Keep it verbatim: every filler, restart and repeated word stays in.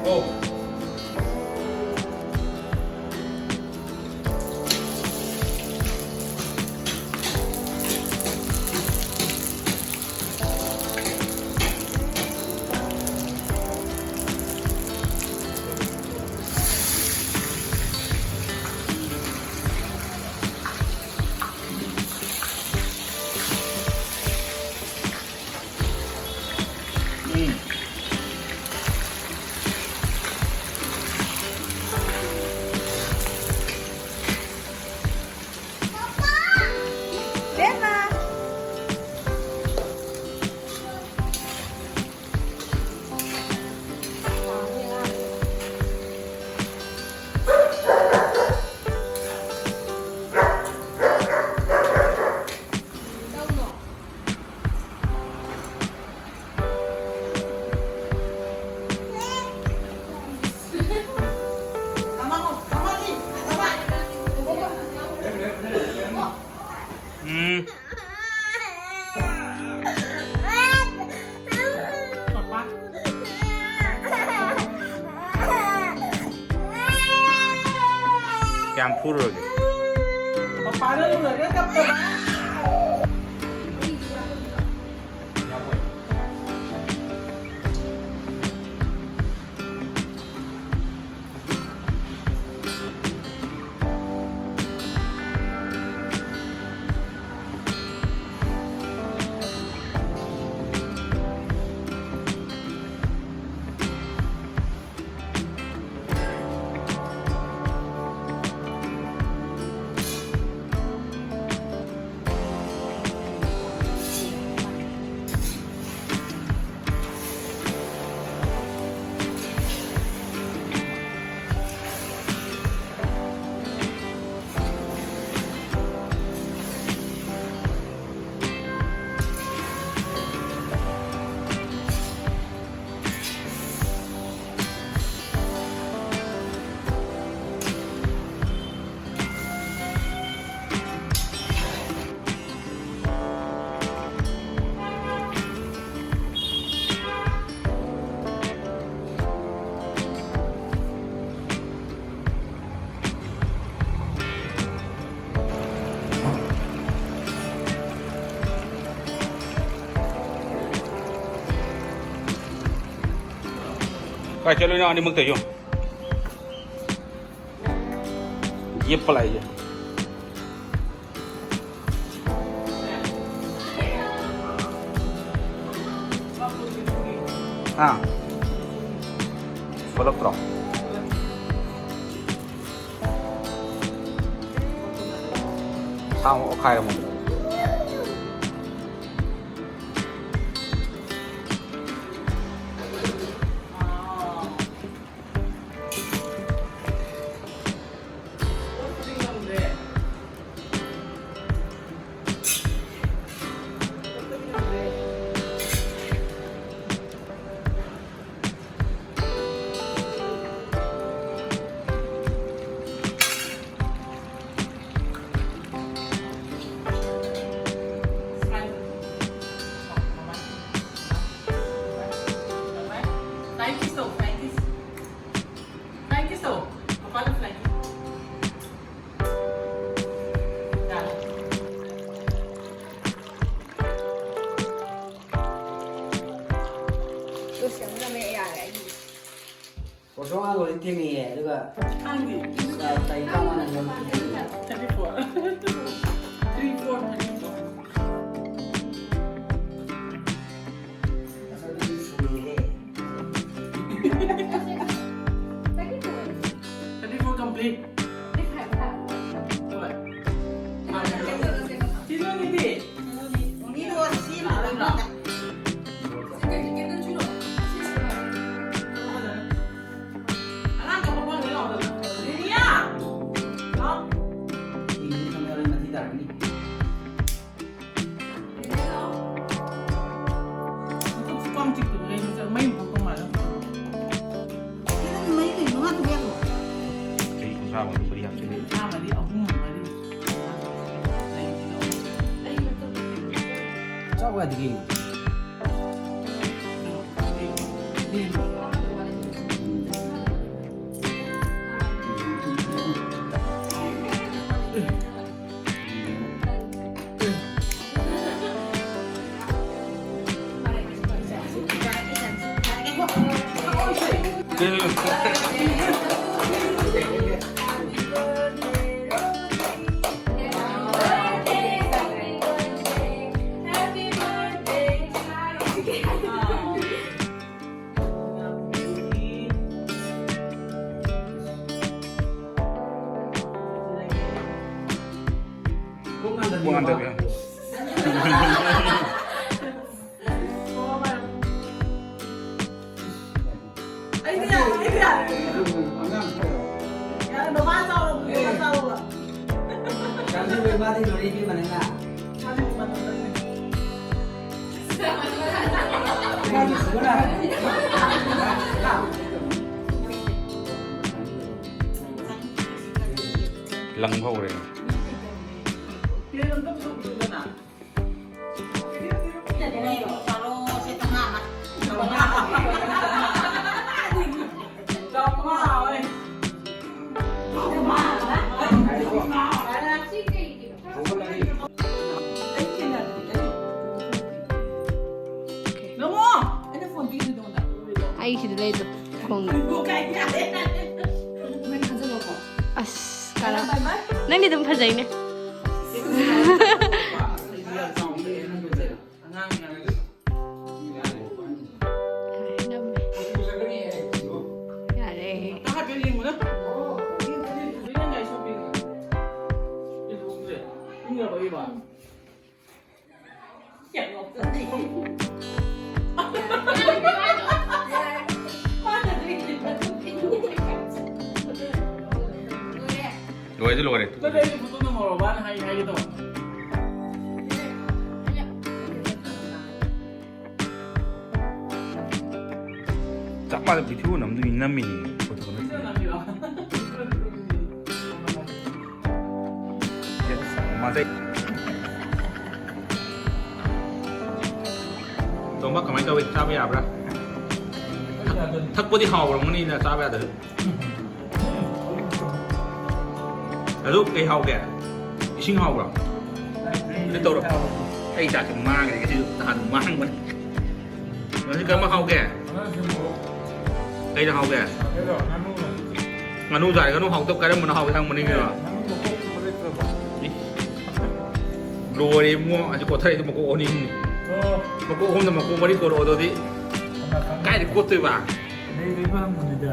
ꯎꯝ꯫ ꯀꯌꯥꯝ ꯐꯨꯔꯨꯔꯒꯦ? ꯃꯄꯥꯅ ꯂꯨꯔꯒ ꯀꯞꯄꯕ꯫ ꯀꯥꯏ ꯆꯠꯂꯨꯏꯅꯣ ꯑꯅꯤꯃꯛꯇ ꯌꯨꯝ? ꯌꯦꯞꯄ ꯂꯥꯛꯏꯁꯦ꯫ ꯍꯥ? ꯊꯣꯛꯂꯛꯇ꯭ꯔꯣ? ꯁꯥꯃꯨꯛ ꯑꯣꯠꯈꯥꯏꯔꯝꯃꯣ꯫ Flying kiss ꯇꯧ, flying kiss. Flying kiss ꯇꯧ꯫ ꯄꯄꯥꯗ flying kiss꯫ ꯌꯥꯔꯦ꯫ ꯂꯣꯏꯁꯤꯟꯈ꯭ꯔꯕꯅꯦ, ꯌꯥꯔꯦ ꯑꯩꯒꯤꯗꯤ꯫ ꯀꯣꯔꯁ ꯑꯉꯥꯡ ꯂꯣꯏ ꯊꯦꯡꯅꯩꯌꯦ, ꯑꯗꯨꯒ ꯈꯪꯗꯦ꯫ ꯀꯩ ꯀꯥ ꯃꯥꯟꯅꯒꯦ? Thirty four꯫ Three four, thirty four꯫ ꯑꯁ, ꯑꯗꯨꯗꯤ ꯁꯨꯔꯦꯍꯦ꯫ Thirty four complete꯫ ꯍꯣꯏ꯫ ꯁꯤ ꯅꯪꯒꯤꯗꯤ? ꯆꯍꯤ ꯀꯨꯟꯊ꯭ꯔꯥ ꯃꯉꯥ ꯃꯔꯤ ꯍꯥꯞꯆꯤꯜꯂꯤ꯫ ꯆꯥꯎ ꯌꯥꯗꯦ ꯀꯩꯅꯣ꯫ ꯄꯨꯡ ꯍꯟꯊꯕꯤꯌꯣ꯫ ꯑꯩꯗꯤ ꯌꯥꯔꯦ, ꯑꯩꯗꯤ ꯌꯥꯔꯦ꯫ ꯌꯥꯔꯦ, ꯃꯃꯥ ꯆꯥꯎꯔꯕꯅꯦ, ꯃꯃꯥ ꯆꯥꯎꯔꯕ꯫ ꯆꯥꯟꯕꯤꯕ ꯃꯥꯗꯤ ꯂꯣꯏꯔꯦ, ꯏꯕꯦꯝꯃ, ꯅꯪꯅ꯫ ꯂꯪ ꯍꯧꯔꯦ꯫ ꯑꯩ ꯁꯤꯗ ꯂꯩꯗꯣ ꯈꯣꯡꯗ꯫ ꯑꯁ ꯀꯥꯔꯥ꯫ ꯅꯪꯗꯤ ꯑꯗꯨꯝ ꯐꯖꯩꯅꯦ꯫ ꯌꯥꯔꯦ꯫ ꯂꯣꯏꯗꯤ ꯂꯣꯏꯔꯦ꯫ ꯆꯞ ꯃꯥꯟꯅ video ꯅꯝꯗꯣꯏ ꯅꯝꯃꯤꯅꯤ, photo ꯅꯠꯇꯦ꯫ ꯃꯥꯁꯦ꯫ ꯇꯣꯝꯕ, ꯀꯃꯥꯏꯅ ꯇꯧꯋꯤ? ꯆꯥꯕ ꯌꯥꯕ꯭ꯔꯥ? ꯊꯛ-, ꯊꯛꯄꯗꯤ ꯍꯥꯎꯔꯝꯒꯅꯤꯅ ꯆꯥꯕ ꯌꯥꯗꯕ꯫ ꯑꯗꯨ ꯀꯩ ꯍꯥꯎꯒꯦ? ꯏꯁꯤꯡ ꯍꯥꯎꯕ꯭ꯔꯣ? ꯑꯗꯨ ꯇꯧꯔꯣ꯫ ꯑꯩ ꯆꯥꯛꯁꯦ ꯃꯥꯡꯈ꯭ꯔꯦ ꯉꯁꯤꯁꯨ, ꯅꯍꯥꯟ ꯃꯥꯡꯕꯅꯦ꯫ ꯉꯁꯤ ꯀꯔꯝꯕ ꯍꯥꯎꯒꯦ? ꯀꯩꯅ ꯍꯥꯎꯒꯦ? ꯀꯩꯅꯣ ꯉꯥꯅꯨ ꯉꯥꯅꯨ ꯆꯥꯔꯦ꯫ ꯉꯥꯅꯨ ꯍꯥꯎꯇꯕ ꯀꯔꯝꯕꯅ ꯍꯥꯎꯒꯦ ꯍꯪꯕꯅꯤ ꯀꯩꯅꯣ? ꯉꯥꯅꯨ ꯃꯀꯣꯛꯀꯨꯝꯕ ꯂꯩꯇ꯭ꯔꯕꯣ? ꯂꯣꯏꯔꯦ ꯏꯕꯨꯡꯉꯣ꯫ ꯑꯁꯤ ꯀꯣꯊꯔꯛꯏꯗꯣ ꯃꯀꯣꯛ ꯑꯅꯤꯅꯤ꯫ ꯑꯣ ꯃꯀꯣꯛ ꯑꯍꯨꯝꯗ ꯃꯀꯣꯛ ꯃꯔꯤ ꯀꯣꯠꯂꯛꯑꯣ ꯑꯗꯨꯗꯤ꯫ ꯀꯅꯥ ꯈꯪ? ꯀꯥꯏꯗ ꯀꯣꯠꯇꯣꯏꯕ? ꯂꯩꯕ ꯍꯪꯕꯅꯤꯗ꯫